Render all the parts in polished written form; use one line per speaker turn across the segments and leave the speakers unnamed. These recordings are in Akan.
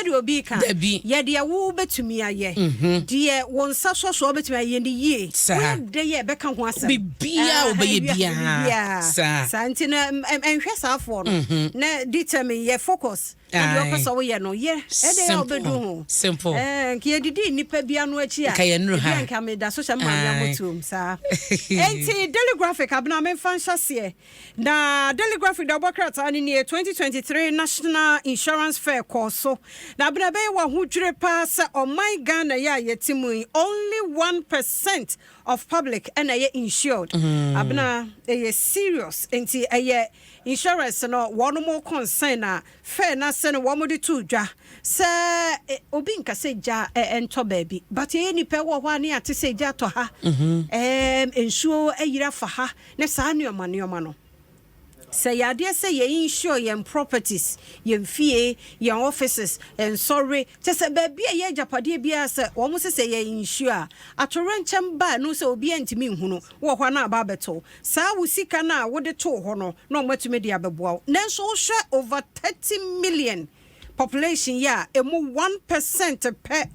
Yɛntie deɛ obi ka.
Dabi.
Yɛ deɛ wo bɛtumi ayɛ. Deɛ wo nsa sɔ so a wobɛtumi ayɛ no yie.
Saa.
Woyɛ dɛ yɛ ɛbɛka ho asɛm.
Biribiara a wobɛyɛ
Biribiara.
biara. Saa.
Saa nti no ɛnhwɛ saafoɔ no. Na determine yɛ focus. Na deɛ ɔpɛ sɛ woyɛ no yɛ. Ɛdɛ yɛ a wobɛdu ho.
Simple.
Nka yɛdidi nnipa bi ano akyi a.
Nka yɛnnuru ha.
Ebi a nka meda so hyɛ me maame amotuom saa. Enti Daily Graphic abena memfa nhyɛ aseɛ. Na Daily Graphic da ɔbɔ krataa no nie, 2023 National Insurance Fair kɔɔ so. Na abena ɛbɛyɛ wɔ ahodwire paa sɛ ɔman Ghana yi a yɛte mu yi, only 1% of public ɛna ɛyɛ insured. Abena ɛyɛ serious, nti ɛyɛ insurance no wɔn mo concern a fair na sɛ no wɔn de to dwa sɛ obi nka sɛ gya ɛntɔ baabi, but ɛyɛ nipa wɔ hɔ a ne ate sɛ gya tɔ ha, nsuo ayiri afa ha ne saa nneɛma nneɛma no. Sɛ yɛadeɛ sɛ yɛ insure yɛn properties, yɛn fie, yɛn offices, nsɔre kyɛ sɛ baabi a yɛ agyapadeɛ biara, sɛ wɔn sɛ yɛ insure a, atorɛnkyɛm baa no sɛ obiara ntumi nhunu wɔ hɔ a na aba abɛtɔ saa wo sika no a wode too hɔ no na wɔn atumi de abɛboa wo. Nanso wohwɛ over 30 million population yi a, emu 1% pɛ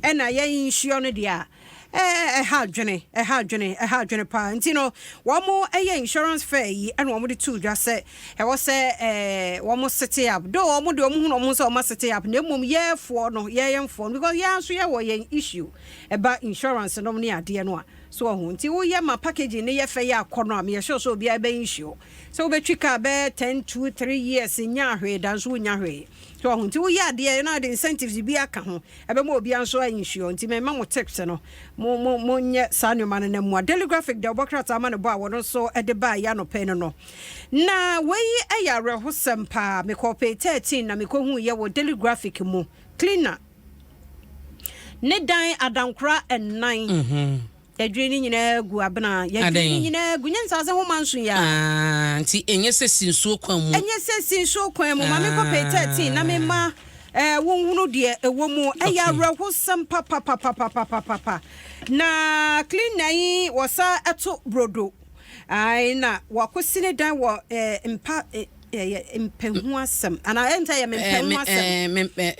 ɛna yɛ insure no deɛ a, ɛha adwene, ɛha adwene, ɛha adwene paa. Nti no wɔn ɛyɛ insurance fair yi ɛna wɔn de to dwa sɛ ɛwɔ sɛ wɔn sit up do wɔn de wɔn hu wɔn sɛ wɔn sit up, na emom yɛɛfoɔ no, yɛyɛnfoɔ no, because yɛn nso yɛwɔ yɛn issue ɛba insurance nom ne adeɛ no a so ɔho. Nti woyɛ ma packaging ne yɛ fɛ yɛ akɔ no a, meyɛ sure sɛ obiara bɛ insure sɛ wobɛtwi car bɛyɛ 10, 2, 3 years nya ahwee da nso wonya hwee so ɔho. Nti woyɛ adeɛ na de incentives bi aka ho, ɛbɛma obiara nso insure. Nti mɛma mo tips no, mo mo monyɛ saa nneɛma no. Na mu a Daily Graphic deɛ ɔbɔ krataa ma ne bɔ a wɔno nso de baa yɛ anɔpɛ no, na wei yɛ awerɛhosɛm paa. Mekɔ page 13 na mekɔhu yɛ wɔ Daily Graphic mu. Cleaner ne dan adankora ɛnan yɛdwiri ne nyinaa gu. Abena, yɛdwiri ne nyinaa gu. Nyɛ nsase ho ma nso yɛ a.
Ah, nti ɛnyɛ sɛ si nsuo kwan mu.
Ɛnyɛ sɛ si nsuo kwan mu. Ma mekɔ page 13 na mema wohunu deɛ ɛwɔ mu. Ɛyɛ awerɛhosɛm papapapapapapa. Na cleaner yi wɔsa ɛto brodo ai na wakɔsi ne dan wɔ mpa ɛyɛ mpɛhu asɛm anaa ɛnta yɛ mempɛ ho asɛm,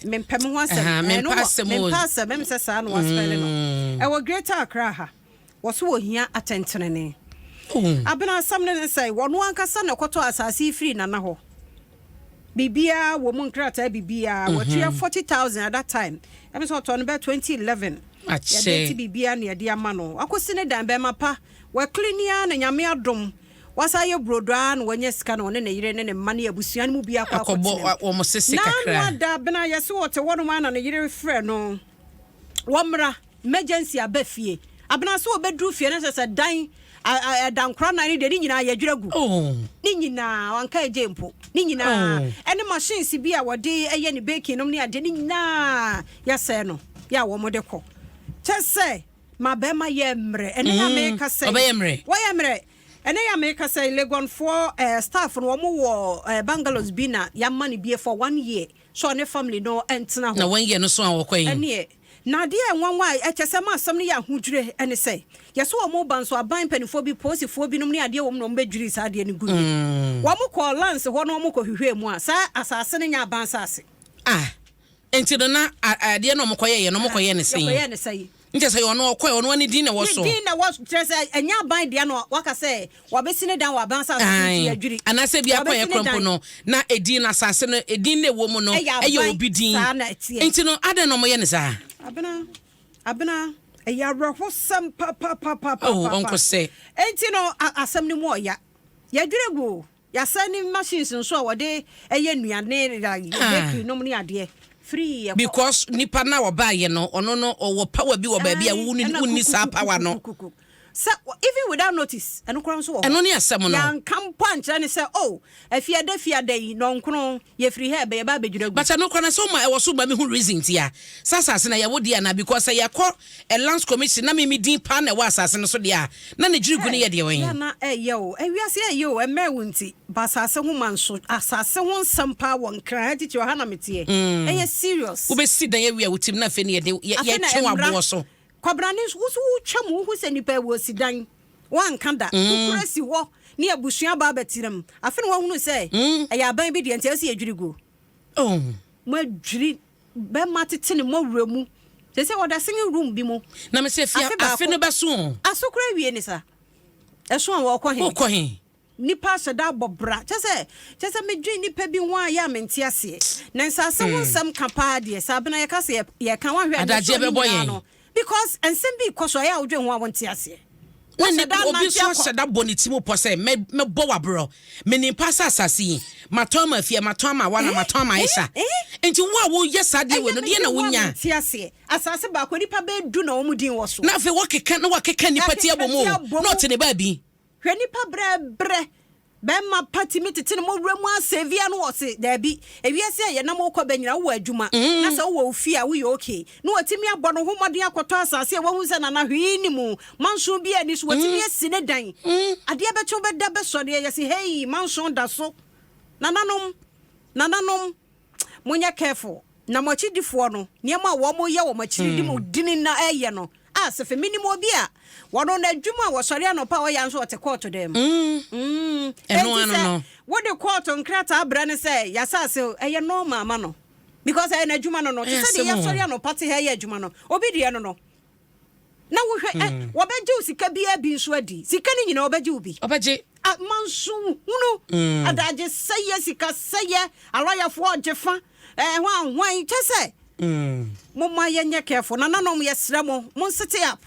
mempɛ me ho asɛm.
Mempɛ asɛm o.
Mempɛ asɛm, ɛm sɛ saa na waspɛle no. Ɛwɔ Greater Accra ha. Wɔ so wɔhia atɛntenene. Abena, asɛm no ne sɛ wɔno ankasa na ɛkɔtɔ asase yi firi nana hɔ, biribiaa wɔ mu, nkrataa biribiaa. Watua 40,000 at that time. Ɛm sɛ ɔtɔ no bɛ 2011. Yɛde ti
akyɛ
biribiaa ne yɛde ama no akɔsi ne dan bɛrima pa wakili na Nyame adom wasa yɛ brodo a na wanya sika na ɔne ne yere ne ne mma ne abusua no mu bi akɔ
akɔbɔ
akɔtena mu.
Wɔn sese
Na ano
kakra.
Ada bena yɛse wɔte hɔnom a na ne yere frɛ no wɔmmra emergency aba fie. Abena, sɛ wɔbɛduru fie no sɛ dan ɛdankora nan no deɛ ne nyinaa yɛdwerɛ gu. Ne nyinaa wanka agye mpo ne nyinaa. Ɛne machines bi a wɔde ɛyɛ ne baking nom ne adeɛ ne nyinaa yɛsɛe no yɛ a wɔn de kɔ kyɛ sɛ ma bɛrima yɛ mmerɛ. Ɛne yɛ meka sɛ
Ɔbɛyɛ mmerɛ.
Wɔyɛ mmerɛ. Ɛne yɛ meka sɛ Legonfoɔ staff no wɔn wɔ bungalows bi na yɛama no bie for one year so ɔne family no ɛntena hɔ.
Na wɔn yɛ no so a wɔkɔ yi.
Ɛneɛ na adeɛ a ɛnwanwa a ɛkyɛ sɛ ma asɛm no yɛ ahodwire ɛne sɛ yɛsɛ wɔn ba nso aban mpanimfoɔ bi, polisifoɔ binom ne adeɛ wɔm na wɔn bɛdwiri saa adeɛ no gu yie. Wɔn kɔɔ lands hɔ na wɔn kɔ hwehwɛ mu a, saa asase no nyɛ aban asase.
Ah, nti no na adeɛ na ɔmo kɔyɛ yɛ no, ɔmo kɔyɛ ne sɛn?
Yɛkɔyɛ ne sɛn?
Nkyɛ sɛ ɔno ɔkɔɛ, ɔno ani din na ɛwɔ so.
Ne din na ɛwɔ so, kyerɛ sɛ ɛnyɛ aban deɛ no waka sɛ wabɛsi ne dan wɔ aban asase so nti yɛadwiri.
Anaasɛ bi akɔyɛ
Wabɛsi ne
korɔmpo
dan.
no na edin no, asase no edin na ɛwɔ mu no
Ɛyɛ
ɛyɛ
aban,
obi din.
Saa na ɛteɛ.
Nti no adan na ɔmo yɛ ne saa?
Abena, Abena, ɛyɛ awerɛhosɛm papapapapa.
Oh, ɔnkɔ sɛ.
Enti no asɛm no mu ɔya, yɛdwerɛ gu o, yɛasɛ ne machines nso a wɔde ɛyɛ nnuane, bakery nom ne adeɛ free yɛkɔ.
Because nipa na ɔbaayɛ no, ɔno no ɔwɔ power bi wɔ baabi a
Aye, ɛna
wonni saa power no.
kukukukukuku. Sɛ even without notice, ɛno koraa nso wɔ hɔ.
Ɛno ne asɛm no.
Yɛanka mpo ankyerɛ ne sɛ o afiada fiada yi nɔnkron yɛfiri ha ɛbɛ yɛba abɛdwira gu.
But ɛno koraa na sɛ woma ɛwɔ so ma mehu reason ti a sɛ asase no yɛwo deɛ anaa, because sɛ yɛkɔ a Lands Commission na meme din paa na ɛwɔ asase no so deɛ a, na ne dwiri gu no yɛ deɛ wɔn.
Yɛ na ɛyɛ o, ewiase ɛyɛ o, ɛmɛ wo nti ba asase ho ma nso asase ho nsɛm paa wɔ Nkran titi ɔha na meteɛ, ɛyɛ serious.
Wobɛsi dan awie a wotim na afei ne yɛde
Afei na
yɛtwe
mmra.
aboɔ so.
Kwabrane nso wo so wotwa mu, wohu sɛ nipa ɛwɔ si dan wanka da kukura si hɔ ne abusua ba abɛtena mu. Afei na wahunu sɛ ɛyɛ aban bi deɛ nti ɛsɛ yɛdwiri gu.
Oh.
Mo adwiri. Bɛma tete ne mmɔwerɛ mu. Seesei ɔda singing room bi mu.
Na me sɛ fia
Afe
afe
baako.
no bɛso o.
Aso koraa wie ne sa. Ɛso a wɔkɔ he?
Wokɔ he?
Nnipa ahyɛ da abɔ bra. Kyerɛ sɛ, kyerɛ sɛ medwen nnipa bi ho a ɛyɛ a mente aseɛ. Na nsase ho nsɛm ka paa deɛ, sɛ abena yɛka sɛ yɛ, yɛka, woanhwɛ a
Adagyeɛ
nsuo no
bɛbɔ
nyinaa
yɛn.
no. Because nsɛm bi rekɔ so a ɛyɛ a wodwen ho a wonte aseɛ.
Na
Woahyɛ
ne,
da
obi
anante
nso
akɔ.
ahyɛ da bɔ ne ti mu pɔ sɛ, mɛ, mɛbɔ wo aborɔ. Menim paa sɛ asase yi, matɔn ama Afia, matɔn ama Awana,
Eh,
matɔn ama
eh,
Aisha.
eh.
Nti wo a woyɛ saa adeɛ wei
Ɛyɛ
no, deɛ
medwen
na
ho a
wonya?
mente aseɛ. Asase baako, nnipa bɛyɛ du na wɔn din wɔ so.
Na afei wɔkeka, na wakeka nnipa ti
Yɛakeka
abɔ mu
ti
o,
abɔ
na
mu.
ɔte ne baabi.
Hwɛ nipa brɛbrɛ bɛɛma pa tumi tete ne mɔwura mu asɛvia no ɔse daabi ewiase a yɛnam wokɔ bɛ nyina wowɔ adwuma na sɛ wowɔ wo fie a woyɛ ok na watumi abɔ ne ho mmɔden akɔtɔ asase a wahu sɛ nana hwee nni mu manson biaa nni so watumi asi ne dan adeɛ bɛkye wobɛda bɛsɔreɛ yɛse hei manson da so nananom nananom Monyɛ careful na mo akyidifoɔ no nneɛma a wɔn yɛ wɔ mo akyiri de mo dini na ɛyɛ no a sefe menim obi a wɔno n'adwuma a wɔsɔre anɔpa a ɔyɛ nso ɔte kɔɔto dɛm mm.
Ɛno
Enti
ano
sɛ
no.
wode kɔɔto nkrataa brɛ no sɛ yɛasase ɛyɛ normal ama no because ɛyɛ n'adwuma no no te
Ɛyɛ
sɛ deɛ
asɛm o.
yɛsɔre anɔpa te ha yɛ adwuma no obi deɛ no no Na wohwɛ ɛ, hmm. wɔbɛgye wo sika biara bi nso adi. Sika no nyinaa wɔbɛgye wo bi.
Wɔbɛgye.
Amanso hunu, hmm. adagye sɛyɛ, sika sɛyɛ, alɔyafoɔ ɔgye fa, ɛho ahwan, kyɛ sɛ. Hmm. Momma yɛnyɛ careful. Nananom yɛsrɛ mo, mo nsete up.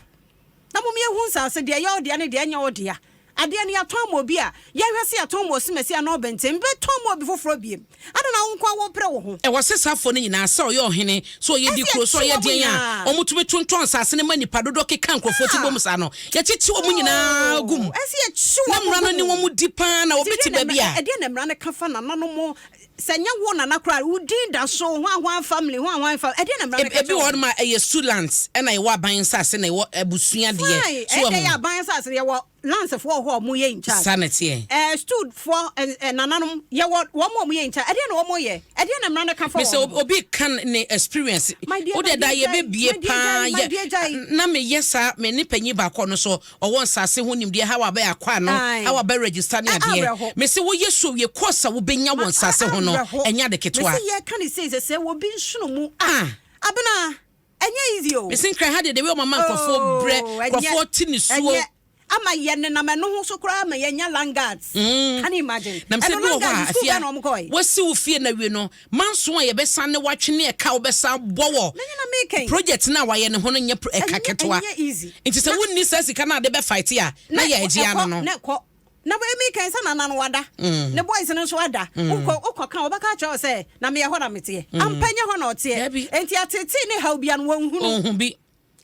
Na mom yɛhu nsase deɛ ɛyɛ ɔdea ne deɛ ɛnyɛ ɔdea. Adeɛ no yɛatɔn ama obi a, yɛnhwɛ sɛ yɛatɔn ama osimasi anaa ɔbɛntɛm, bɛtɔn ama obi foforɔ biem. Adɛn na wo nko ara worepere wo ho?
Ɛwɔ sɛ saa afoɔ no nyinaa, sɛ ɔyɛ ɔhene, sɛ ɔyɛ
Ɛsɛ
dikuro, sɛ
yɛkye
ɔyɛ
wɔn
deɛn a,
nyinaa.
wɔtumi tontɔn nsase no ma nnipa dodoɔ keka nkurɔfoɔ ti
Ah!
bom saa no, yɛkyekye wɔn nyinaa gu mu.
Oh, ɛsɛ yɛkye
Na
wɔn
mmara no
gu
ne
mu.
wɔn di pa ara na
Nti
obi te
deɛ na
baabi
mmara,
a.
ɛdeɛn na mmara no ka fa nananom, sɛ ɛnyɛ wo nana koraa a, wo din da so, hwan hwan family, hwan hwan family, ɛdeɛn na mmara no ka
Ebi
kyerɛ
wɔ
wɔn?
hɔnom a, ɛyɛ sulands, ɛna yɛwɔ aban nsase na yɛwɔ abusua deɛ.
Fine,
So
ɛyɛ dɛ
wahu?
yɛ aban nsase no, yɛwɔ Lance foɔ wɔ hɔ a wɔn yɛ in charge.
Saa na ɛteɛ.
Ɛɛ stood foɔ ɛ ɛ nananom yɛwɔ wɔn a wɔn yɛ in charge. Ɛdeɛn na wɔn yɛ? Ɛdeɛn na mmara no ka fa
Me sɛ
wɔn ho?
obi ka ne experience.
My dear,
Wo
my
deɛ da
dear gyae,
yɛbɛbie
my dear
paa
gyae, my
yɛ
dear gyae.
na meyɛ saa me ne panyin baako ɔno nso ɔwɔ nsaase ho nimdeɛ how abɛ akɔ ano
Ae.
how abɛ register ne
Ɛ
adeɛ.
awerɛho.
Me se woyɛ so wie course a wobɛnya
Ma
wɔ
ɛ
nsaase ho no
awerɛho.
ɛnyɛ ade
Me
ketewa.
se yɛka ne sei sɛ sɛ obi nsono mu a
Ah.
Abena ɛnyɛ easy o.
Me se nkran ha deɛ the way ɔmama nkurɔfoɔ brɛ
Oh, ɛnyɛ
nkurɔfoɔ te nisuo.
ɛnyɛ ama yɛ nenam ɛno ho so koraa ma yɛnya land guards. Can you imagine?
Na mesɛ
Ɛno
bi wɔ
land
hɔ
guards
a
school
afia
bɛn na wɔn kɔe?
wasi wo fie na wie no manso a yɛbɛsan ne watwe ne ɛka wobɛsan bɔ wɔ
Na nyɛ na meka yi.
project no a wayɛ ne ho no nyɛ ɛka
Ɛnyɛ
ketewa
ɛnyɛ easy.
nti sɛ
Na
wonni saa sika no a de bɛ fight a na
na
yɛ agye ano
ɛkɔ
no
na ɛkɔ na wei meka yi sɛ nana no wada ne boys no nso ada wokɔ wokɔ ka wɔbɛka akyerɛ wo sɛ na meyɛ hɔ na meteɛ ampa nyɛ hɔ na ɔteɛ
Dabi.
enti atetee ne haw bia no wɔnhunu
ɔnhu bi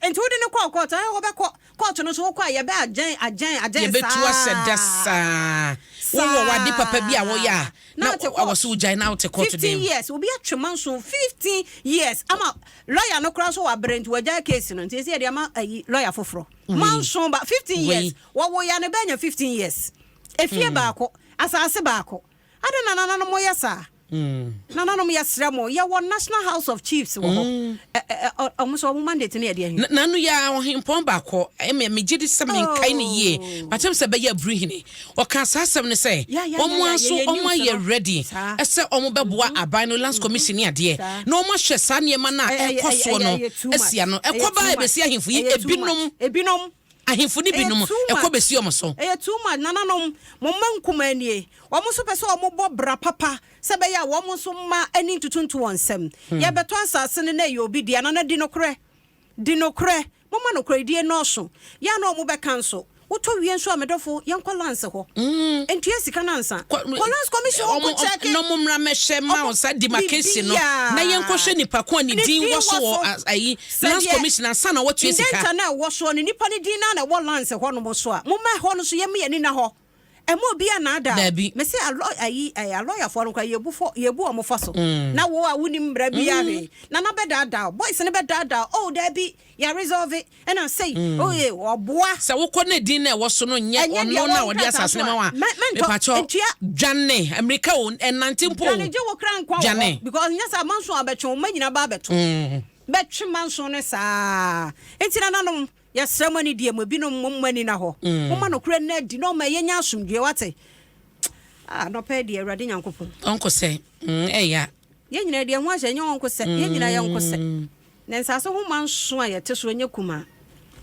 Nti wode no kɔɔ kɔɔto ɛɛ wobɛkɔ kɔɔto no so wokɔ a yɛbɛ agyɛn agyɛn agyɛn
Yɛbɛtu ahyɛ da
saa
saa. Wowɔ w'ade papa bi a woyɛ a
saa
na
na wote
awɔ
kɔɔto
so wogyae na wote kɔɔto
15
dan mu.
years obi atwe manso 15 years ama lawyer no koraa so wabrɛ nti wagyae case no nti ɛsɛ yɛde ama ayi lawyer foforɔ
Wei
manso ba 15 years
wei.
wɔwo ya no bɛnya 15 years efie baako asase baako adɛn na nananom yɛ saa Nananom yɛsrɛ mo, yɛwɔ National House of Chiefs wɔ hɔ. Ɔmo nso ɔmo mandate no yɛ deɛ he?
Nanu yi ara ɔhempɔn baako, ɛmɛ megye di sɛ menkae no yie, but ɛm sɛ ɛbɛyɛ Aburihene. Ɔkaa saa asɛm no sɛ wɔn ara nso wɔn ayɛ ready sɛ wɔn bɛboa aban no, Lands Commission ne adeɛ, na wɔn ahwɛ saa nneɛma no a ɛrekɔ soɔ no asi ano. Ɛkɔ baa ɛbɛsi ahemfo yi, ebinom. Ahemfo no
Ɛyɛ
binom,
too
ɛkɔ
much.
bɛsi wɔn so.
Ɛyɛ too much. Nananom, mo mma nkumaa nie. Wɔn nso pɛ sɛ wɔbɔ bra papa sɛ ɛbɛyɛ a wɔn nso mma ani ntutu nto wɔn nsam. Yɛrebɛtɔ asase no na ɛyɛ obi dea. Nana, di nokorɛ. Di nokorɛ. Momma nokorɛdie nnɔɔso. Yɛ a na wɔbɛka nso. Wotɔ wie nso a, me dɔfo, yɛnkɔ lands hɔ. Ntua sika no ansa.
Kɔ
Kɔ lands commission hɔ
wɔn
kɔkyɛke.
na wɔn mmra mmɛhwɛ mma
Wɔn
wo saa demarcation no
biribiara.
na yɛnkɔhwɛ nipa ko a ne
Ne
din
din
wɔ
wɔ
so wɔ
so.
a- ayi lands
Sɛdeɛ
commission ansa na wɔatua sika.
indenture no a ɛwɔ soɔ no, nipa no din no ara na ɛwɔ lands hɔnom so a, momma ɛhɔ no nso yɛmma yɛn ani nna hɔ. Ɛmma obiara nnaadaa wo.
Daabi.
Mese alɔ ayi ɛɛ alɔyafoɔ no koraa yɛbu fɔ yɛbu wɔn fɔ so. Na wo a wonim mmara biara hwee, Nana bɛdaadaa wo, boys no bɛdaadaa wo, oh daabi, yɛ resolve ɛna sei, oh ee ɔboa.
Sɛ wokɔ na edin no a ɛwɔ so no nyɛ
Ɛnyɛ deɛ
ɔno no
ɛwɔ
a ɔde
nkrataa
asase
so
no ma
a,
wo a,
mɛ mɛntɔ,
mepakyɛw,
ntua.
dwane, mmirika o, ɛnnante mpo o,
Dwane gye wo kra nkwa wɔ hɔ
dwane.
because nyɛ saa manso a bɛtwe wo mma nyinaa ba abɛto. Bɛtwe manso no saa. Enti nananom, yɛsrɛ mo anidie mu, ebinom momma ani nna hɔ. Momma nokorɛ nna adi na ɔma yɛnya asomdwoeɛ, wate? Ah, anɔpa yi deɛ, Awurade Nyankopɔn.
Ɔnkɔ sɛ, mm, ɛya.
Yɛn nyinaa deɛ ho ahyɛ, ɛnyɛ wɔn nko sɛ yɛn nyinaa yɛn nko sɛ na nsase ho ma nso a yɛte so ɛnyɛ kumaa.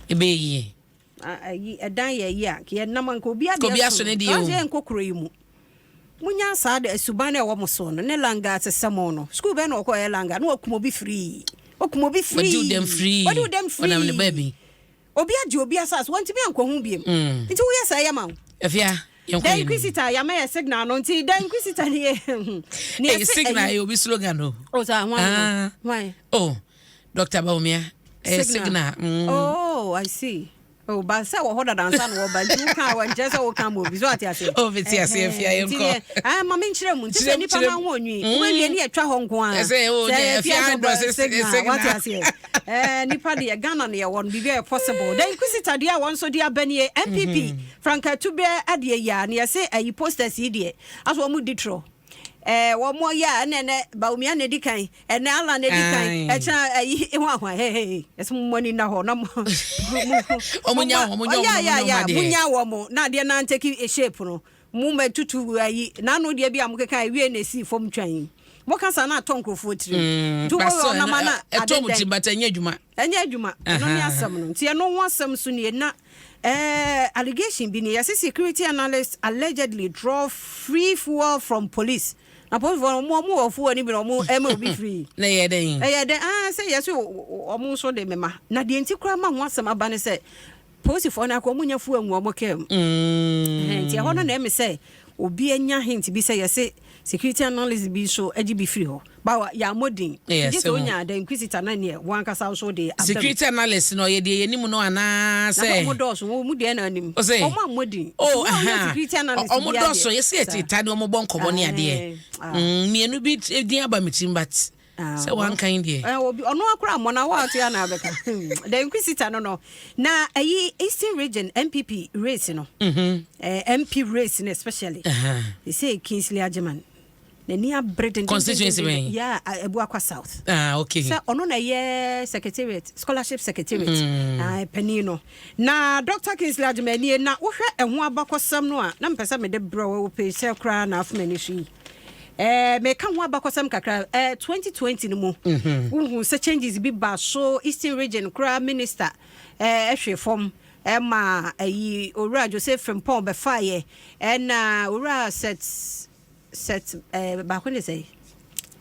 Ɛbɛyɛ yie.
Ayi ɛdan yɛ yi a yɛnam nka obi
adeɛ so no deɛ o.
Yɛn nkɔ kuro yi mu. Munya saa de suban na ɛwɔ mo so no ne langa sesɛ mo no. Sukuu bɛn na wɔkɔ yɛ langa na wɔkum obi firii. Wɔkum obi firii.
Wɔdi dɛm firii.
Wɔdi dɛm firii.
Ɔnam ne baabi.
Obi agye obi asase wɔntumi ankɔ ho biem. Nti woyɛ sɛ ɛyɛ ma wo.
Afia yɛn kɔ
The Inquisitor yamma yɛ signal no, nti The Inquisitor ni yɛ.
Ɛyɛ signal, ɛyɛ obi slogan o.
O sa hwan no? Hwan?
Oh, Dr. Bawumia. Ɛyɛ signal.
Oh, I see. Oh, ba sɛ wɔ hɔ dada ansa na wɔba, nti woka a wɔnkyerɛ sɛ woka ma obi so ate ase.
Oh, mete ase, Afia, yɛnkɔ.
Nti deɛ ma menkyerɛ mu nti sɛ nipa no ho onwi wobɛwie ne yɛtwa hɔ nko a.
Ɛsɛ o
sɛ
Afia
sɛ
handɔ
signal, wate aseɛ. Nipa deɛ, Ghana no yɛwɔ no biribi a yɛ possible. The Inquisitor deɛ a wɔn nso de aba nie, NPP frankatubɛ adeɛ yi a ne yɛse ayi posters yi deɛ aso wɔn di torɔ. Wɔn yɛ a ɛnɛ Bawumia na edi kan, ɛnɛ Alan na edi kan, ɛkyɛn ayi ho ahoa hehehe, ɛsɛ mo ani na hɔ na mo
Ɔmo nya wɔn, ɔmo nya wɔn, ɔmo nya wɔn adeɛ.
Mo nya wɔn na adeɛ na ntake shape no, mo ma tutu ayi n'ano deɛ bi a mo keka ewie na esi fam twɛn mo kasa na atɔ nkurɔfoɔ tirim. Nti
But
wɔwɔ
so,
ɔnam ana
ɛtɔ mo
adendɛn
tirim, but ɛnyɛ adwuma.
Ɛnyɛ adwuma, ɛno ne asɛm no. Nti ɛno ho asɛm so nie na allegation bi ni, yɛsɛ security analyst allegedly draw free fuel from police, na policefoɔ no ɔmo wɔ fuel no bi na ɔmo ɛma obi free.
Na ɛyɛ dɛn?
Ɛyɛ dɛn? Ah, sɛ yɛsɛ ɔmo nso de mema na deɛ nti koraa ma ho asɛm aba ne sɛ polisifoɔ no akɔ ɔmo nya fuel ngu ɔmo kaa mu. Nti ɛhɔ no na ɛmi sɛ obi anya hint bi sɛ yɛsɛ security analyst bi nso agye bi firi hɔ ba yɛamɔ din.
Ɛyɛ
gye sɛ
asɛm o.
Onya The Inquisitor na neɛ wankasa nso de aba mu.
Security analyst no, ɔyɛ deɛ yɛnim no anaa?
Na sɛ
Sɛ
ɔmo dɔɔso, wɔn mu deɛ na anim.
Ɔsɛ?
Ɔmo ammɔ din.
Oh,
Nti wɔn a wɔyɛ
aha.
security analyst
Ɔmo
biara
dɔɔso
deɛ,
yɛsɛ yɛte ta ne ɔmo bɔ nkɔmmɔ ne adeɛ.
Ah.
Mmienu bi din aba me tirim, but
Ah,
sɛ wankan deɛ.
Obi ɔno akora mmɔ na wɔate ana abɛka The Inquisitor no na ɛyi Eastern Region NPP race no, MP race no especially, they say Kingsley Agyeman n'ani abere denden.
Constituency bɛn?
Yeah, Abuakwa South.
Ah, okay.
Sɛ ɔno na ɛyɛ secretariat, scholarship secretariat panin no, na Dr Kingsley Agyeman nie. Na wohwɛ ɛho abakɔsɛm no a na mpɛ sɛ mede brɛ wo page sɛ koraa na afoma ani so yi, meka ho abakɔsɛm kakra. 2020 no mu wohu sɛ changes bi ba so Eastern Region koraa minister ɛhwe fam ɛma ɛyi Owura Joseph Frimpong bɛfaeɛ, ɛna Owura Seth baako ne sɛ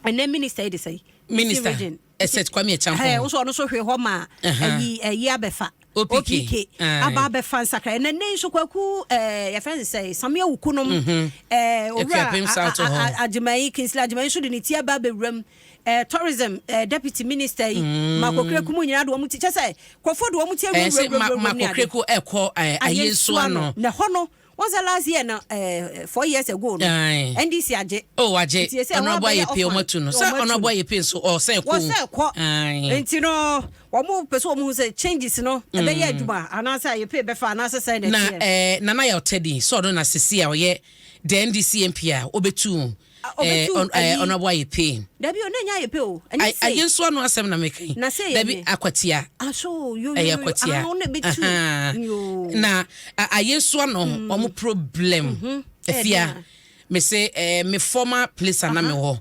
ɛnɛ minister yi de sɛ
Minister
Eastern Region.
Seth Kwame
Ɛ
Acheampong.
Nso ɔno nso hwɛ hɔ ma ɛyi abɛfa
OPK.
OPK aba abɛfa nsakra. Ɛnɛ ne nso Kwaku yɛfrɛ no sɛ Samia Wuku nom, Owura
Akuapem South hɔ.
Agyeman, Kingsley Agyeman nso de ne ti aba abɛwura mu, tourism deputy minister yi Makokere mu nyinaa de wɔn ti kyɛ sɛ nkurɔfoɔ de wɔn ti
Sɛ
awurawura ne ade.
Makokere ɛkɔ Ayensuano no.
Na hɔ no wɔn sɛ last year na 4 years ago no NDC agye.
Oh, wagye.
Nti ɛsɛ
ɔno
ɛhɔ
abɔ
abɛyɛ
ayɛ pɛ
ɔfan.
ɔmo atu no sɛ
Ɔmo
ɔno
atu
abɔ
no.
ayɛ pɛ nso ɔsɛn kɔ.
Wɔsɛ kɔ. Nti no wɔn pɛ sɛ wɔn hu sɛ changes no ɛbɛyɛ adwuma anaasɛ ayɛ pɛ bɛfa anaasɛ sɛn na
Na
ɛteɛ.
Nana yɛ ɔtɛdi sɛ ɔno na sisi a ɔyɛ the NDC MP a ɔbɛtu
Ɔbɛtu
ɔno abɔ ayɛ pɛ.
Dabi, ɔno nya ayɛ pɛ o, ɛnyɛ sɛ
Ayensuano asɛm na meka yi.
Na sɛ yɛ
Dabi,
ne?
Akwatia.
Aso yo yo
Ɛyɛ
yo
Akwatia.
Ah, ɔno bɛtu yo.
Na Ayensuano ɔmo problem, Afia,
Ɛyɛ
me se me former place a na me wɔ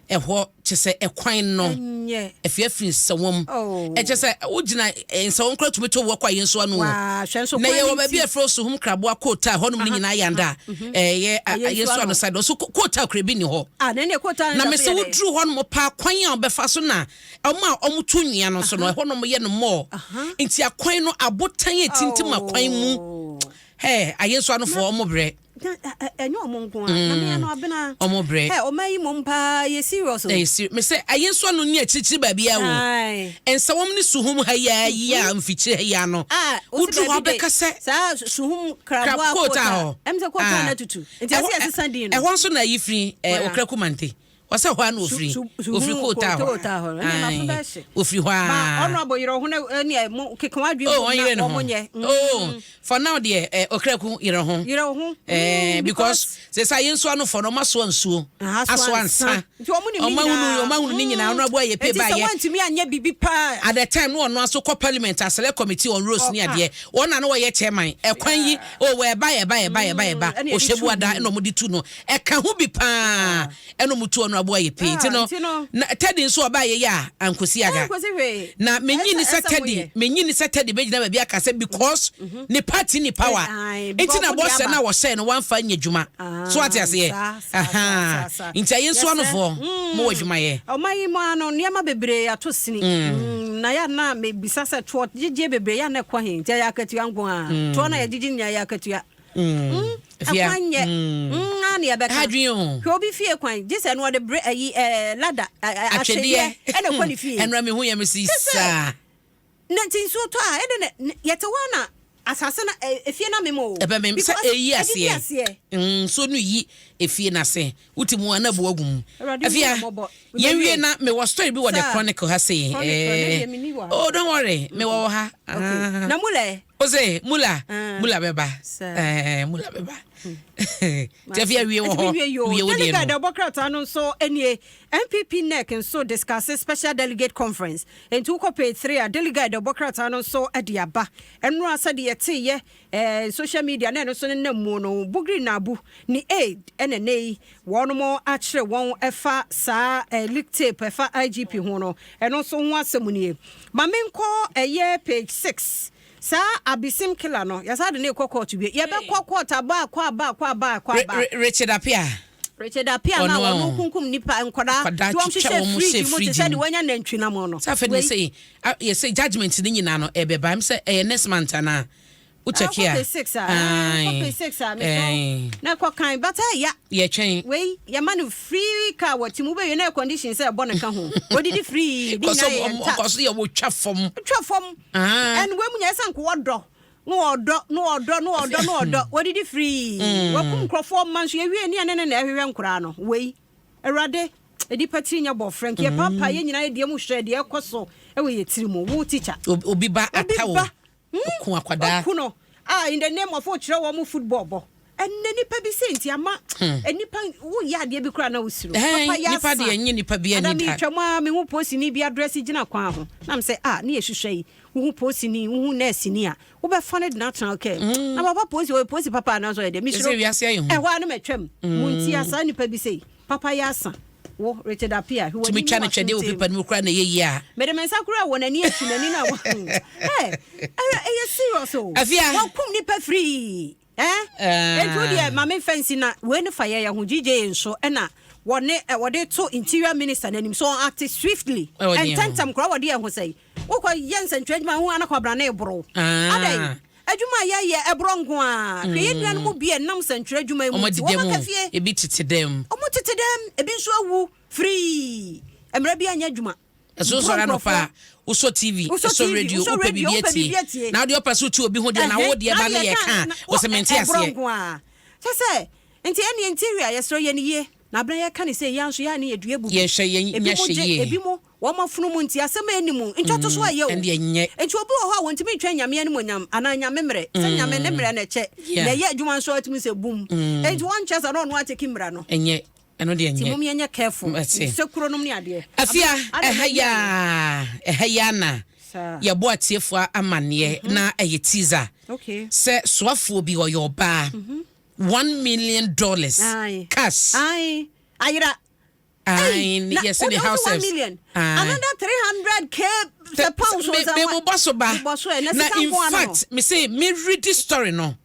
ɛhɔ kyɛ sɛ ɛkwan no
Ɛnyɛ.
Afia, firi Nsawam
Oh.
ɛkyɛ sɛ wogyina Nsawam kora tumi to wɔ kɔ Ayensuano o.
Waa, hwɛ nso
Na
kwan
yɛwɔ
no
baabi
nti.
a ɛfrɛ Suhum Kraboa Kota, hɔnom no nyinaa yɛnda ɛyɛ
Ayensuano.
Ayensuano side ɔso kota kora bi ni hɔ.
Ah, na ɛne kota
Na mɛ sɛ woduru hɔ nom paa, kwan a wɔbɛfa so na ɔmo a ɔmo to nnua no so no, ɛhɔ nom yɛ no mɔɔ, nti akwan no abotan a ɛtintim akwan mu hɛ. Ayensuanofoɔ ɔmo brɛ.
Ɛnyɛ ɔmo nko a na mea no abena.
Ɔmo brɛ.
Ɛ ɔma yi mom paa yɛ serious o.
Ɛyɛ seri mɛ sɛ Ayensuano ne akyirikyiri baabi a o
Aye.
Nsawam ne Suhum ha yi a yi a mfikyire ha yi a no
Ah, wosi
woduru hɔ
baabi de-
abɛka sɛ
saa Suhum Kraboa
kota hɔ.
Ɛm sɛ kota
Ah.
na tutu nti ɛsɛ yɛsesa din no.
Ɛhɔ nso na ayi firi
Wala.
Okraku Mante wɔsɛ hɔ a na ofiri
Suhum
ofiri kota hɔ.
Kota hɔ. Ɛnna
Aye.
n'aso bɛhye.
Ofiri hɔ
Ba
a
ɔno abɔ yerɛ ho na ɛne mo keka wadwe
oh
mu
ɔnyere
na
ne ho
ɔmo nyɛ.
Oh, for now deɛ Okraku yerɛ ho.
Yerɛ ho.
Because sɛ sɛ Ayensuano fɔ no ɔmo asoa nsuo
Aha,
asoa nsa.
Nti ɔmo nim ne
ɔmo ahunu
nyinaa.
ɔmo ahunu ne nyinaa ɔno abo ayɛ pe
Nti sɛ
ba yɛ
wɔntumi anyɛ biribi paa
at the time no ɔno aso kɔ parliament a select committee on roads ne
Ɔka.
adeɛ wɔn na no wɔyɛ chairman ɛkwan yi o wɔ ɛba ɛba ɛba ɛba ɛba
Ɛna yɛde
ɔhyɛ bu
tu
ada
no.
ɛna ɔmo de tu no ɛka ho bi paa ɛna ɔmo tu ɔno. Honorable ayɛ pii nti no, na Teddy nso ɔbaa yɛ yɛ a ankosi aga. Na menyi ni sɛ Teddy, menyi ni sɛ Teddy bɛgyina baabi aka sɛ because ne party ni power nti na bɔhyɛ no a wɔhyɛɛ no wamfa nyɛ adwuma. So ate aseɛ? Ahaa. Nti ayɛ nso anofoɔ mowɔ adwuma yɛ.
Ɔman yi mu ara no nneɛma bebree ato sini. Na yɛ a na mebisa sɛ toɔ gyegyeɛ bebree yɛ a na ɛkɔ he? Nti ɛyɛ akatua nko ara? Toɔ no a yɛgyegye no nyinaa ɛyɛ akatua? Ɛkwan nyɛ mm, a ne yɛbɛka. Hwɛ obi fie kwan gye sɛ no ɔde bere ayi ɛɛ lada atwedeɛ ɛna ɛkɔ ne fie.
Ɛnura mi hu yɛ mi si saa.
Na nti nsuo tɔ a ɛde na yɛte hɔ a na asase na efie na mem o.
Ɛbɛ mem sɛ eyi aseɛ. Nsuo no yi efie no ase. Wote mu a na abu agu mu. Afia, yɛn wie na mewɔ story bi wɔ the chronicle ha sei. Oh, don't worry, mewɔ wɔ ha.
Okay. Na mula ɛ?
O se mula, mula bɛba. Eh, mula bɛba. Ti afia wie wɔ hɔ.
Wie wo deɛ no. Delegate ɔbɔ krataa no nso nie. NPP NEC nso discuss special delegate conference. Enti wokɔ page 3 a, delegate ɔbɔ krataa no nso de aba. Ɛnora sɛdeɛ yɛteeɛ eh, social media na ɛno nso nenam mu no, Bugri Naabu ne aid ɛna ɛnɛ yi wɔnom akyerɛ wɔn ɛfa saa eh, leak tape ɛfa IGP ho no, ɛno nso ho asɛm nie. Ma menkɔ ɛyɛ page 6. Saa Abisim killer no, yɛsan de no rekɔ court bio. Yɛbɛkɔ court aba akɔ aba akɔ aba akɔ aba.
Richard Appiah.
Richard Appiah na wɔn kunkum nipa nkwadaa de wɔn hyehyɛ fridge mu te sɛ de wɔanya nantwi nam no.
Sɛ afei de sɛ yɛsɛ judgement ne nyinaa no ɛbɛba m sɛ ɛyɛ next month anaa. Wo check a.
Kɔpɛ six a. Kɔpɛ six a mesɛ na ɛkɔ kan but ɛya.
Yɛtwɛn.
Wei yɛma no free car wɔ ti mu wobɛwie na air condition sɛ ɛbɔ ne ka ho. Odidi free ne nyinaa yɛ yɛn ta.
Kɔ so yɛ wɔtwa fam.
Twa fam. And wei mu nyɛ sɛ nko wɔdɔ na wɔdɔ na wɔdɔ na wɔdɔ na wɔdɔ wɔdidi free. Wakum nkurɔfoɔ mma nso yɛwie ne yɛne ne na ɛhwehwɛ nkoraa no wei. Awurade nnipa tiri nyɛ bɔfrɛ nka yɛpaapaa yɛn nyinaa yɛ deɛ mu hwɛ deɛ ɛkɔ so wɔ yɛ tiri mu wo teacher.
Obi ba ata wo. Oku akwadaa.
Oku no ah in the name of wokyerɛ wɔn football bɔ. Ɛnɛ nipa bi sɛ nti ama nipa woyɛ adeɛ bi koraa na wosuro. Papa yɛ
asa. Nipa deɛ nye nipa bi ani
da. Ada metwa mu a mehu posini bi adrɛse gyina kwan ho na mesɛ ah ne yɛhwehwɛ yi wohu posini wohu nɛɛseni a wobɛfa no de no atena wo kaa mu. Na papa posi ɔyɛ posi papa anaasɛ ɔyɛ deɛ mesuro. Ɛhɔ a na matwam. Mo ntia saa nipa bi sei. Papa yɛ asa. Wo, Richard Appiah, hwɛ
Tumi
w'ani
twa
ne
no twɛdeɛ wɔ
w'aso
paper no mu koraa na ɛyɛ yie a.
Mede me nsa koraa wɔ n'ani akyi, n'ani no a wa Hey, ɛyɛ ɛyɛ serious o.
Afia.
Wɔkum nipa firii. Eh? Enti wo deɛ ma memfa nsi na wei no fa yɛ yɛ ho GJ nso ɛna wɔne ɛ wɔde to interior minister n'anim so wɔn act swiftly.
Ɛwɔ deɛ ho.
Ɛntɛntɛm koraa wɔde yɛ ho sɛn. Wokɔ yɛ nsɛntwerɛ adwuma ho ana kwabena ne eboro.
Ah.
Adɛn? Adwuma a yɛyɛ ɛborɔ nko ara. Hwɛ yɛn nuanom bi a ɛnam sɛntwerɛ adwuma yi mu
Wɔn
nti,
adi
wɔn
dɛm
aka
o,
fie.
ebi tete dɛm.
Wɔn tete dɛm, ebi nso awu firii mmerɛ bi anyɛ adwuma.
Ɛso
Borɔ
sɔre anɔpa
nkurɔfoɔ.
a, wosɔ TV,
Wosɔ
sɔ
TV,
radio,
wosɔ
wopɛ
radio,
biribi
wopɛ
atie.
biribi atie.
Na wodeɛ ɔpɛ sɛ wote obi ho deɛ, na
Ɛhɛn,
wo deɛ
na
ba no
deɛ
yɛ
ka
ka a,
na
wo
wo
sɛ mente
ɛborɔ
aseɛ.
nko ara. Kyɛ sɛ, nti ɛnneɛ interior yɛsrɛ yɛ no yie. Na berɛ a yɛka no sei, yɛn nso yɛ a ne yɛdua bubu.
Yɛnhwɛ, yɛn
Ebi
nyɛ
mo
hwɛ
gye,
yie.
ebi mo Wɔn afunumu nti, asɛm a ɛnni mu ntwatoso ayɛ o.
Ɛnde ɛnyɛ.
Nti obi wɔ hɔ a wɔntumi ntwɛn Nyame animuonyam anaa Nyame mmerɛ sɛ Nyame ne mmerɛ na ɛkyɛ na ɛyɛ adwuma nso a wotumi sɛ bum. Nti wɔnkyɛ sɛ na ɔno ateki mmara no.
Ɛnyɛ. Ɛno deɛ
Nti
ɛnyɛ.
mom yɛnyɛ careful.
Mate.
Nsekuro nom ne adeɛ.
Afia,
Adɛn
ɛha yi ara, ɛha yi ara na
Saa.
yɛbɔ atiefoɔ amanneɛ na ɛyɛ teaser
Okay.
sɛ soafoɔ bi ɔyɛ ɔbaa, $1 million
Aye.
cash.
Aye. Ayera.
Ayi,
na
yɛsɛ ne house
one million. Another 300K sɛ pounds.
Me me mo bɔ so ba. Na in fact, me say me read this story no.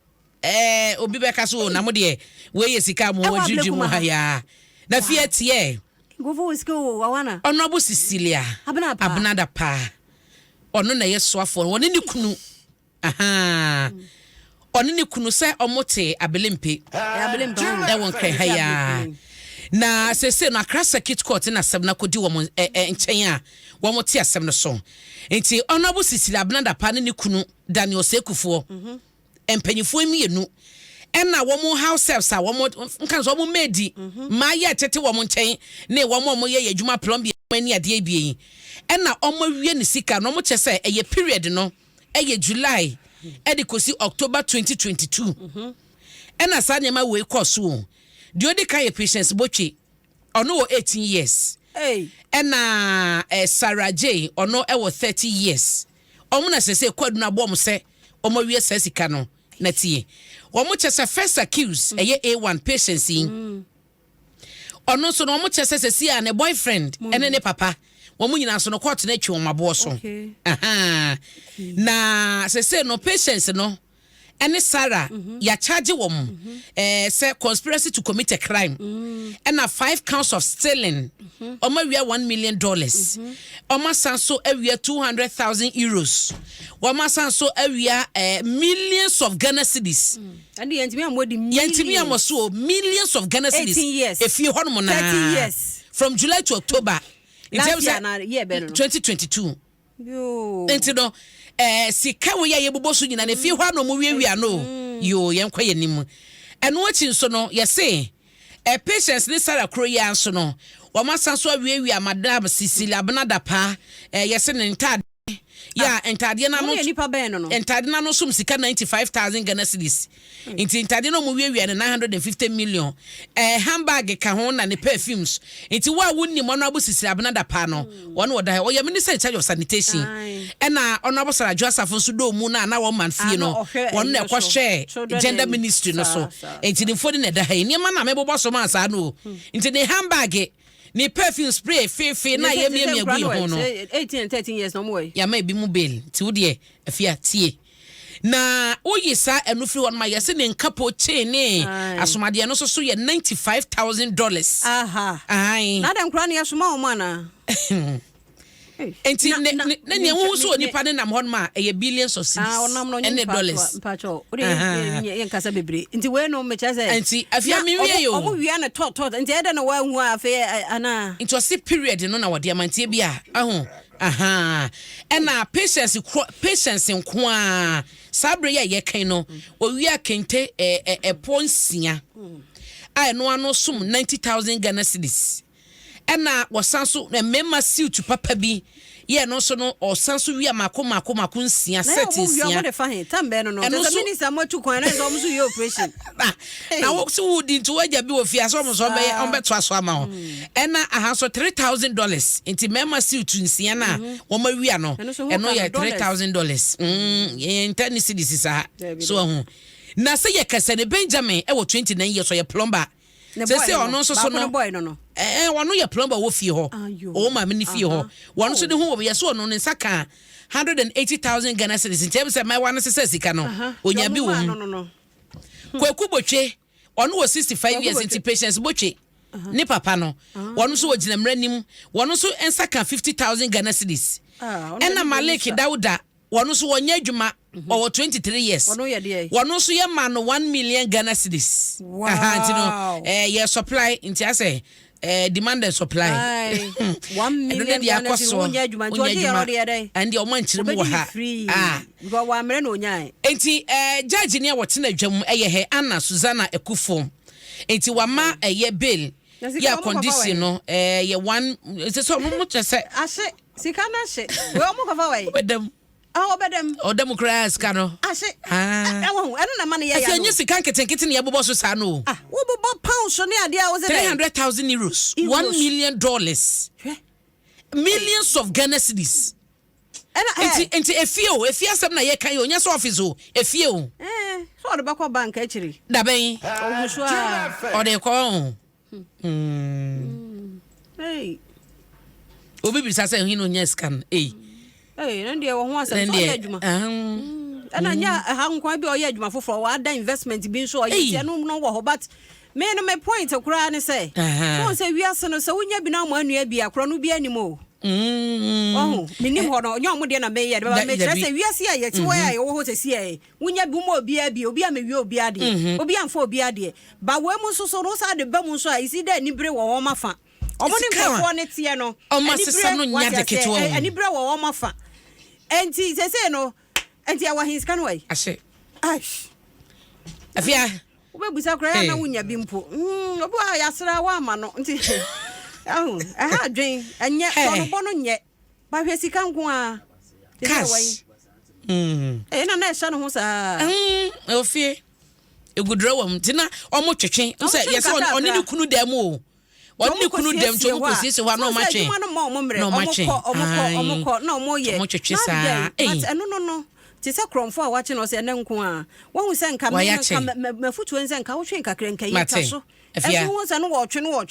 Eh, obi bɛka so na mo deɛ wei yɛ sika mo wɔ gyigyi mu ha ya. Na fie teɛ.
Nkɔfo wɔ sika o, wawana.
Honorable Cecilia Abena Dapaah. Ɔno na ɛyɛ soafoɔ no, wɔne ne kunu. Ahaa. Ɔne ne kunu sɛ ɔmo te Abelempe ɛwɔ Nkran ha yi ara. Na seesei no Accra Circuit Court na asɛm no akɔdi wɔn nkyɛn a wɔn te asɛm no so. Nti Honourable Cecilia Abena Dapaah ne ne kunu Daniel Osei Kufuor, mpanyinfoɔ mmienu ɛna wɔn house helps a wɔn nka no sɛ wɔn maid mmaa yɛ tete wɔn nkyɛn ne wɔn a wɔyɛ yɛ adwuma plumbing adwuma ne adeɛ bie yi ɛna wɔn awie ne sika no wɔn kyɛ sɛ ɛyɛ period no ɛyɛ July ɛde kɔsi October 2022 ɛna saa nneɛma wei kɔɔ so o. Deɛ ɔdi kan yɛ Patience Botwe, ɔno wɔ 18 years, ɛna eh, Sarah Jay ɔno ɛwɔ 30 years. Wɔn na sɛsɛ kwadu no abɔ wɔn sɛ wɔn awie saa sika no na tie. Wɔn kyɛ sɛ first accused ɛyɛ A1 Patience yi. Ɔno nso no, wɔn kyerɛ sɛ sɛsi a ne boyfriend ɛne ne papa wɔn nyinaa so no, court no atwi wɔn aboɔ so. Na sɛsɛ no, Patience no ɛne Sarah yɛakyagye wɔn sɛ conspiracy to commit a crime ɛna five counts of stealing. Wɔn awia $1 million, wɔn asan so awia €200,000, wɔn asan so awia millions of Ghana cedis.
Ɛne yɛntumi ammɔ di.
Yɛntumi ammɔ so o, millions of Ghana cedis.
18 years.
Efie hɔnom naa.
30 years.
From July to October.
Last year na year bɛn no?
2022. Nti no sika wo yɛ a yɛbobɔ so nyina na efie hɔ a na ɔmo wiawia no yoo. Yɛn kɔ yɛn nim. Ɛno akyi nso no, yɛse Patience ne Sarah kuro yi ara nso no, wɔn asan so awiawia Madam Cecilia Abena Dapaah. Yɛse ne ntaade yɛ a ntaadeɛ n'ano
Wɔn yɛ nipa bɛn no?
Ntaade n'ano som sika 95,000 Ghana cedis. Nti ntaade no ɔmo wiawia no 950 million. Handbag ka ho na ne perfumes. Nti wo a wonim Honourable Cecilia Abena Dapaah no, wɔn wɔ da ha, ɔyɛ Minister in charge of Sanitation. Ɛna Honourable Sarah Adwoa Safo nso dɔɔ mu na na wɔn man fie
Ah,
no
na ɔhwɛ
wɔn na
ɛyi no so.
ɛkɔhwɛ
Children
Gender
and
Ministry no so.
saa.
Nti ne mfoni na ɛda ha yi, nneɛma na mebobɔ so maa saa no o. Nti ne handbag, ne perfume spray feefee na yɛ miamia gu yi ho no.
18 and 13 years na ɔmo wɔ yi.
Yàmà ebi mu bail. Nti wo deɛ, afia tie na woyi saa ɛno firi hɔ no ma yɛsɛ ne nkapo chain ne asomadeɛ no nso so yɛ $95,000.
Aha.
Ae.
Na adɛ nkora ne yɛsoma wɔn anaa?
Nti
Na-
ne ne nea wohu so wɔ nipa ne nam hɔ nom a ɛyɛ billions of cedis
Ah, ɔnam no ɔnyɛ
ɛne
nipa
dollars.
Mpakyɛw, wode yɛnkasa bebree. Nti wei no mekyerɛ sɛ
Nti, afei
na
menwie o.
Ɔmo wia no tɔtɔ, nti ɛdɛ na woahu a afei anaa?
Nti ɔse period no na wɔde ama ntie bi a aho aha. Ɛna Patience koro, Patience nko a saa bere yi a yɛkan no, owia kente ɛ ɛ ɛpɔ 6 a ɛno ano som 90,000 Ghana cedis. Ɛna wɔsan so mmarima suit papa bi yɛ no nso no, ɔsan so wia mako mako mako 6
Na
set
yɛ ɔmo wia
6.
Ɔmo de fa he tam bɛn no
Ɛno
kyerɛ sɛ
nso-
minister mo atu kwan na sɛ ɔmo nso yɛ operation.
Na wo sɛ wodi nti woagya bi wɔ fie a sɛ ɔmo so ɔmbɛyɛ ɔmbɛtoa so ama wo. Ɛna aha nso $3,000. Nti mmarima suit 6 no a wɔn awia no,
Ɛno nso ho
ɛno
ka no,
yɛ
dollars.
$3,000. Yɛn nta ne cedis saa.
Dabi,
so ɛho na sɛ yɛ kɛsɛ ne Benjamin ɛwɔ 29 years, ɔyɛ plumber.
Ne
Sɛ
boy
sɛ
no
ɔno
no,
nso so
baako
no
ne boy no.
Ɔno yɛ plumber wɔ fie hɔ.
Ayo.
Ɔwɔ maame ne fie hɔ. Wɔn nso de ho wɔ yɛ so ɔno ne nsa ka 180,000 Ghana cedis. Nti ɛmu sɛ mmayewa no sisɛ sika no onya bi
Deɛ ɔmo
wɔ
maa
mu.
no.
Kwaku Botwe, ɔno wɔ 65
Kwaku
years.
Botwe.
Nti Patience Botwe ne papa no, wɔn nso wɔgyina mmerɛ nim, wɔn nso nsa ka 50,000 Ghana cedis.
Ah, ɔno
Ɛna
deɛ
Malik
ne nsa.
Dawuda, wɔn nso wɔnyɛ adwuma, ɔwɔ 23 years.
Ɔno yɛ deɛ?
Wɔn nso yɛ ma no 1 million Ghana cedis.
Wow.
Aha, nti no yɛ supply nti asɛ demand and supply.
Aye. 1
Ɛno
million
ne deɛ
Ghana
akɔ
cedis,
soɔ.
wonyɛ adwuma, nti
Wonyɛ
ɔgye yɛ
adwuma.
ɔde yɛ dɛn?
Ɛn deɛ ɔmo ankyerɛ mu wɔ
Ɔbɛdi
ha.
ne free.
Ah.
Because wɔammerɛ na onyae.
Nti judge ni a wɔtena dwam ɛyɛ hɛ Anna Susanna Ekufo. Nti wama ɛyɛ bail
Na sika
yɛ
ɔmo kɔfa
condition
wɔ
no yɛ one sɛ ɔmo mo kyerɛ sɛ
Ahye sika no ahye wei ɔmo kɔfa wɔ yi.
Ɔbɛdam.
Ah, ɔbɛdam.
Ɔdam koraa sika no.
Ahye.
Ah.
Ɛwɔ ho ɛno na ma no yɛ
Afei
ya no.
enye sika nketenkete ne yɛbobɔ so saa no o.
Ah, wobobɔ pounds ne adeɛ a wo sɛ dɛn?
€300,000,
Euros.
$1 million,
Hwɛ.
millions of Ghana cedis.
Ɛna
Nti efie o, efie asɛm na yɛka yi o, nyɛ sɛ office o, efie o.
Sɛ ɔde bɛkɔ bank akyiri.
Dabɛn?
Ɔgu so a.
Ɔde kɔ o.
Hey.
Obi bisa sɛ hin no nyɛ sika no ei.
Hey, ɛno deɛ wɔ ho asɛm
Ɛn
sɛ ɔyɛ
deɛ
adwuma.
Ahan.
Ɛna nyɛ ɛha nkwan bi a ɔyɛ adwuma foforɔ, wada investment bi nso ɔyɛ.
Ei.
Nti ɛno no wɔ hɔ, but me no me point koraa ne sɛ wɔn sɛ wiase no sɛ wonya bi na ɔmo anua bi a korɔ no bi anim o. Ɔho menim hɔ no, ɔnyɛ ɔmo deɛ na meyɛ de bɛba. Mekyerɛ
Dabi.
sɛ wiase a yɛte hɔ a yɛwɔ hɔ sɛsi ɛ, wonya bi woma obiara bi, obi a mewie obiara deɛ, obi amfa obiara deɛ ba wei mu nso so no, wo saa de ba mu nso a ɛsi dɛ anibere wɔ wɔn afa, ɔmo ne
Sika a
nkurɔfoɔ ne teɛ no.
ɔmo
Anibere,
asesa no nyɛ
wate
ade
aseɛ,
ketewa o.
Anibere wɔ wɔn afa, ɛnti sɛsɛ no ɛnti ɛwɔ ahen sika no wɔ yi.
Ahyɛ.
Aish.
Afia.
Wobɛbusa koraa
Hey.
na wonya bi mpo. Obi wɔ a yɛasra woama no nti ahu ɛha adwen ɛnyɛ.
Hey.
Tɔnobɔ no nyɛ bahwɛ sika nko a. Te sɛ
Cash.
wɔyi. Ɛyɛ na ɛhyɛ ne ho saa.
Ofie egu drawer mu nti na ɔmo twetwe sɛ
Ɔmo
yɛsɛ
twe
ɔne ne
nkakra.
kunu dan mu o, ɔne ne kunu dɛm nti ɔmo kɔ siesie hɔ a na ɔmo atwe.
Adwuma no ma ɔmo mmerɛ.
Na ɔmo
ɔmo
atwe.
kɔ, ɔmo kɔ, ɔmo kɔ na ɔmo yɛ.
Ɔmo twetwe
Na
saa.
adɛn?
Ei.
But ɛno no te sɛ kurɔmfo a wakye no ɔsɛ ɛnɛ nko a wɔhu sɛ nka me
Wayɛ
no, nka
akye.
mafotuo sɛ nka wotwe nkakra nka yi
Mate.
twa so.
Afia.
Ɛso hu sɛ no wɔtwe no wɔtwe.